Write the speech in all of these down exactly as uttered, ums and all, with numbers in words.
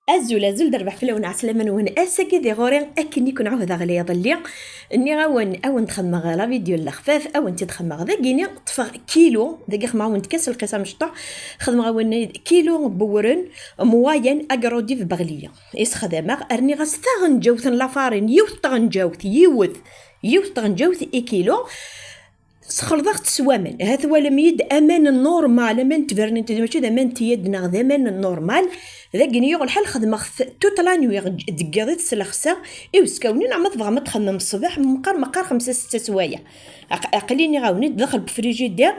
Azul, azul d rrbeḥ fell-awen, ɛeslama-nwen. Ass-agi di ɣur-i, akken i ken-ɛuhdeɣ la iḍelli, nniɣ-awen, awen-d-xedmeɣ la vidéo n lexfaf, awen-tt-id-xedmeɣ dagini, ṭṭfeɣ kilo, dagi xedmeɣ-awen-d kan s lqis amecṭuḥ, xedmeɣ-awen kilo n wewren, moyenne, agrandie, beɣliya. I sexdameɣ, rniɣ-as taɣenǧawt n lafarin, yiwet n tɣenǧawt, yiwet, yiwet n tɣenǧawt i kilo. Sxelḍeɣ-tt s waman. Ha twalam-iyi-d aman normal, aman n tbernint, mačči d aman n tiyaḍ neɣ d aman normal. Dagini yuɣ lḥal, xedmeɣ-t toute la nuit, deg yiḍ i tt-slexseɣ i uzekka-nni, neɣ ma tebɣam ad txedmem ṣṣbeḥ, meqqar meqqar xemsa setta swayeɛ. Aq-, aql-i nniɣ-awen-d daxel n ufrijidir,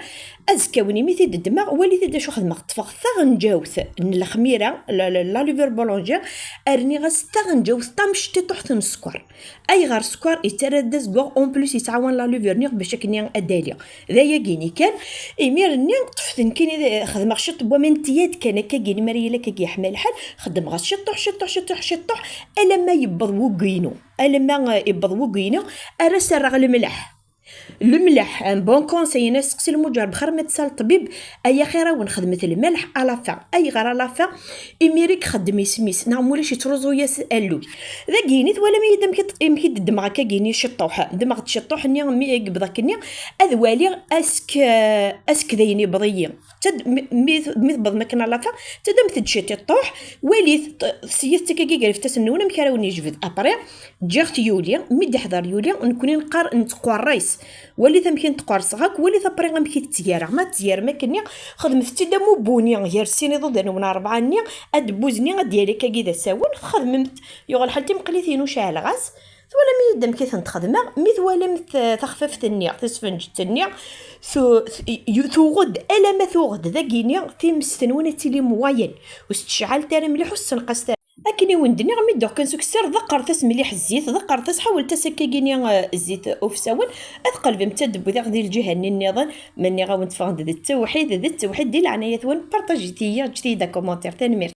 azekka-nni mi t-id-ddmeɣ, walit-id acu xedmeɣ, ṭṭfeɣ taɣenǧawt n lexmira, la, la, la levure boulangère, rniɣ-as taɣenǧawt tamecṭiṭuḥt n sskeṛ. Ayɣer sskeṛ yettarra-d azeggaɣ, en plus yettɛawan la levure-nni bac akken ad d-tali. D ayagi-ni kan, imir-nni ṭṭfet nekkini, xedmeɣ ciṭ n waman n tiyaḍ kan, akka-gini, mi ara yili akka yeḥma lḥal, xeddmeɣ-as ciṭuḥ, ciṭuḥ, ciṭuḥ, ciṭuḥ, alamma yewweḍ wuggu-inu. Alamma, eh, yewweḍ wuggu-inu, ara s-rreɣ lemleḥ. Lemleḥ, un bon conseil, asteqsi lmuǧerreb xir ma tesal ṭṭbib, ay axir-awen xedmet lmelḥ à la fin. Ayɣer à la fin? Imir i ixeddem isem-is, neɣ mulac yettruẓu-yas alluy. Dagini twalam-iyi-d amek i d-, amek i d-ddmeɣ akka-gini ciṭṭuḥ. Ddmeɣ-d ciṭṭuḥ-nni mi i yewweḍ akkenni, ad waliɣ ask, ask d ayen yewweḍ-iyi. Tad-, mi, mi, mi tewweḍem akken à la fin, taddamt-d ciṭṭuḥ, walit, t-, s yiwet akka-gi gar ifassen-nwen amek ara wen-yejbed. Après, ǧǧiɣ-t yuli, mi d-iḥḍer yuli, nekkni neqqar nettqerris. Walit amek i nettqerseɣ akk, walit après amek i tettgareɣ. Ma tettgarem akkenni, xedmet-tt-id am ubuni, gar sin iḍudan-nwen rebɛa-nni, adebbuz-nni ad d-yali akkagi d asawen, txedmem-t, yuɣ lḥal timeqlitin ur ceɛleɣ-as. Twalam-iyi-d amek i tent-xedmeɣ? Mi twalam t-, taxfaft-nni, tasfenǧet-nni, tu-, tu-, tuɣ-d, alamma tuɣ-d dagini, timest-nwen ad tili moyenne. Ur s-tecɛal ara mliḥ, ur s-tenqas ara. Akken i wen-d-nniɣ, mi d-uɣ kan s ukessar, ḍeqqret-as mliḥ zzit, ḍeqqret-as, ḥawlet-as akka-gini, eh, zzit ufsawen, ad tqelbem d tadewwut di lǧiha-nni nniḍen, ma nniɣ-awen-d ffɣen-d d ttewḥid, d ttewḥid, di leɛnaya-twen, partajit-iyi, ǧǧet-iyi-d akumentaṛ. Tanemmirt.